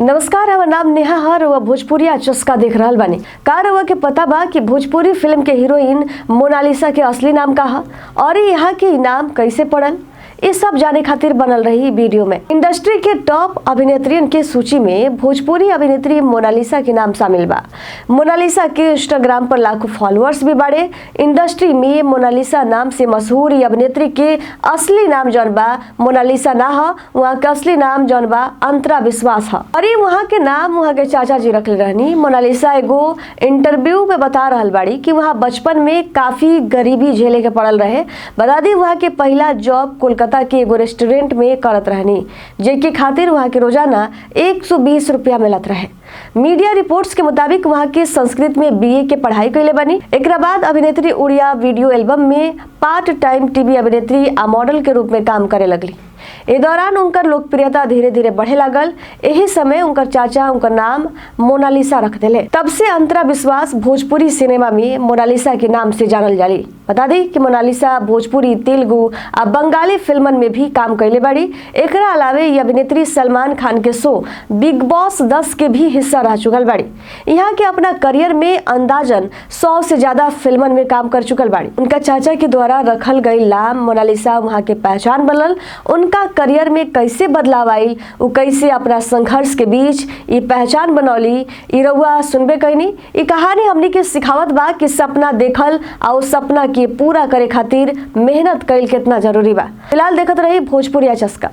नमस्कार, हमर नाम नेहा हर रउआ भोजपुरिया चस्का देख रहल बानी। का रउआ के पता बा कि भोजपुरी फिल्म के हीरोइन मोनालिसा के असली नाम का ह और यहाँ के नाम कैसे पड़ल? ये सब जाने खातिर बनल रही वीडियो में। इंडस्ट्री के टॉप अभिनेत्रियन के सूची में भोजपुरी अभिनेत्री मोनालिसा के नाम शामिल बा। मोनालिसा के इंस्टाग्राम पर लाखों फॉलोअर्स भी बाड़े। इंडस्ट्री में मोनालिसा नाम से मशहूर ई अभिनेत्री के असली नाम जौन बा मोनालिसा ना ह, वहाँ के असली नाम जौन बा अंतरा विश्वास ह। अरे वहाँ के नाम वहाँ के चाचा जी रखले रहनी। मोनालिसा एगो इंटरव्यू में बता रहल बाड़ी कि वहाँ बचपन में काफी गरीबी झेले के पड़ल रहे। बता दी, वहाँ के पहला जॉब कोलकाता के एगो रेस्टोरेंट में करत रहनी, जेके खातिर वहाँ के रोजाना 120 रुपया मिलत रहे। मीडिया रिपोर्ट्स के मुताबिक वहाँ के संस्कृत में बीए के पढ़ाई कैले बनी। एकरा बाद अभिनेत्री उड़िया वीडियो एल्बम में पार्ट टाइम टीवी अभिनेत्री आ मॉडल के रूप में काम करे लगली। ए दौरान उनकर लोकप्रियता धीरे धीरे बढ़े लागल। एही समय उनकर चाचा उनकर नाम मोनालिसा रख दिले। तब से अंतरा विश्वास भोजपुरी सिनेमा में मोनालिसा के नाम से जानल जाली। बता दी कि मोनालिसा भोजपुरी, तेलुगु आ बंगाली फिल्मन में भी काम कैले बाड़ी। एकरा अलावे ये अभिनेत्री सलमान खान के शो बिग बॉस 10 के भी हिस्सा रह चुकल बाड़ी। यहाँ के अपना करियर में अंदाजन 100 से ज्यादा फिल्मन में काम कर चुकल बाड़ी। उनका चाचा के द्वारा रखल गई नाम मोनालिसा वहाँ के पहचान बनल। उनका करियर में कैसे बदलाव आयल, उ कैसे अपना संघर्ष के बीच ये पहचान बनौली, ई रउआ सुनबे कैनी। ई कहानी हमनी के सिखावत बा कि सपना देखल आ उ सपना के पूरा करे खातिर मेहनत कईल कितना जरूरी बा। फिलहाल देखत रही भोजपुरिया चस्का।